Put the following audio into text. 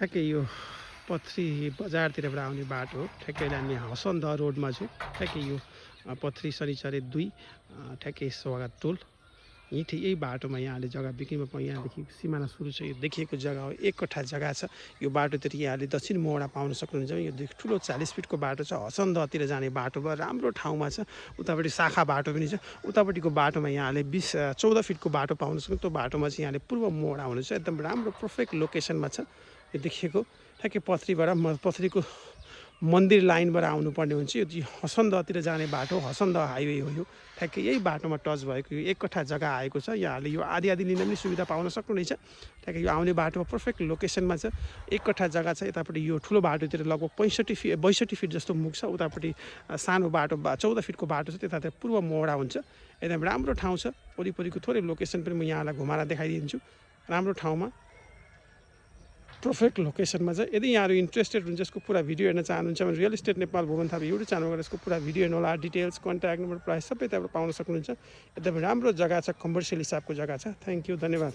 ठ्याक्कै यो पथरी बजारतिरबाट आउने बाटो हो। ठ्याक्कै हामी हसनदह रोडमा छु। ठ्याक्कै यो पथरी शनिचरे 2 ठ्याक्कै स्वागत टोल यही बाटोमा यहाँले जग्गा बिक्रीमा यहाँदेखि सिमाना सुरु छ। यो देखिएको जग्गा हो, 1 कट्ठा जग्गा छ। यो बाटोतिर यहाँले दक्षिण मोहडा पाउन सक्नुहुन्छ। यो ठुलो 40 फिटको बाटो छ। हसनदहतिर जाने बाटो भयो, राम्रो ठाउँमा छ। उतापट्टि शाखा बाटो पनि छ। उतापट्टिको बाटोमा यहाँले 14 फिटको बाटो पाउन सक्नुहुन्छ। त्यो बाटोमा चाहिँ यहाँले पूर्व मोहडा हुनुहुन्छ। एकदम राम्रो पर्फेक्ट लोकेसनमा छ। यो देखिएको ठ्याक्कै पथरीको मन्दिर लाइनबाट आउनुपर्ने हुन्छ। यो हसनदहतिर जाने बाटो, हसनदह हाइवे हो। यो ठ्याक्कै यही बाटोमा टच भएको यो 1 कट्ठा जग्गा आएको छ। यहाँले यो आधी लिन पनि सुविधा पाउन सक्नुहुनेछ। ठ्याक्कै यो आउने बाटोमा पर्फेक्ट लोकेसनमा छ। 1 कट्ठा जग्गा छ। यतापट्टि यो ठुलो बाटोतिर लगभग 62 फिट जस्तो मुख छ। उतापट्टि सानो बाटो 14 फिटको बाटो छ। त्यतातिर पूर्व मोहडा हुन्छ। एकदम राम्रो ठाउँ छ। वरिपरिको थोरै लोकेसन पनि म यहाँलाई घुमाएर देखाइदिन्छु। राम्रो ठाउँमा पर्फेक्ट लोकेसनमा छ। यदि यहाँहरू इन्ट्रेस्टेड हुनुहुन्छ, यसको पुरा भिडियो हेर्न चाहनुहुन्छ भने real estate Nepal Bhuwan Thapa YouTube च्यानलबाट यसको पुरा भिडियो हेर्नुहोला। डिटेल्स, कन्ट्याक्ट नम्बर, प्राइस सबै त्यहाँबाट पाउन सक्नुहुन्छ। एकदम राम्रो जग्गा छ, कमर्सियल हिसाबको जग्गा छ। थ्याङ्क यू, धन्यवाद।